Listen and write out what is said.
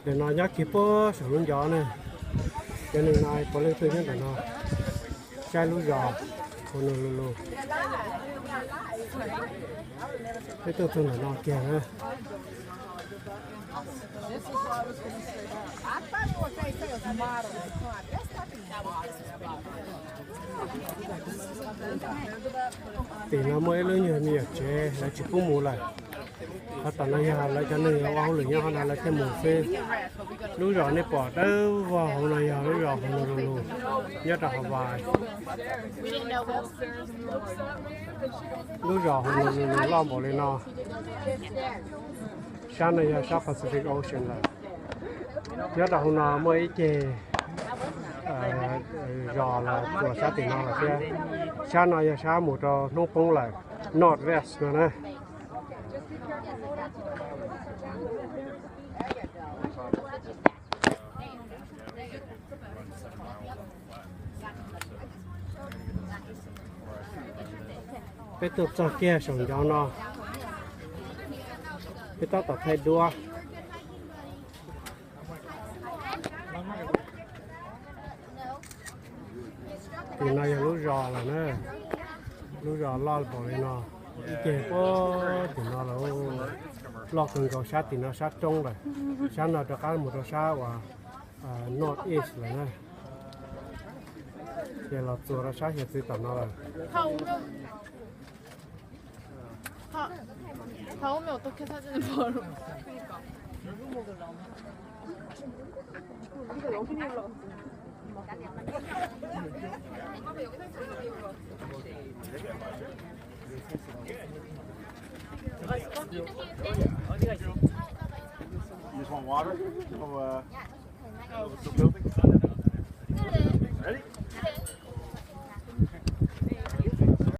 No nyob kiag puag saum lub ncov ne, cov neeg no puav leej tuaj nyob ntawm no saib lub zos Honolulu. Peb tuaj txog ntawm no kiag na. Tim no muaj ib lub nyuag me nyuam tsev lawv tsis pub mus lawm. Qhov tom no yog lawv cov neeg ua hauj lwm nyob hauv no lawv thiaj mus xwb. Lub zos nej pom dawb vog hauv no yog lub zos Honolulu nyob rau Hawaii. Lub zos Honolulu loj npaum li no. Sab no yog sab Pacific Ocean lawm. Nyob rau hauv no muaj ib ceg zos los txuas sab tim no lawm thiab. Sab no yog sab mus rau hnub poob lawm, northwest no na. Peb tuaj txog kiag saum ncov no, peb tab tom thaij duab. Tim no yog lub zos lawm na, lub zos loj npaum li no, ib ceg puag tim no lawm, loj kawg nkaus, sab tim no sab roob lawm, sab no rov qab mus rau sab uas north east lawm na, ces los txuas rau sab hiav txwv tom no lawm. You just want water? Oh, uh, oh, the building?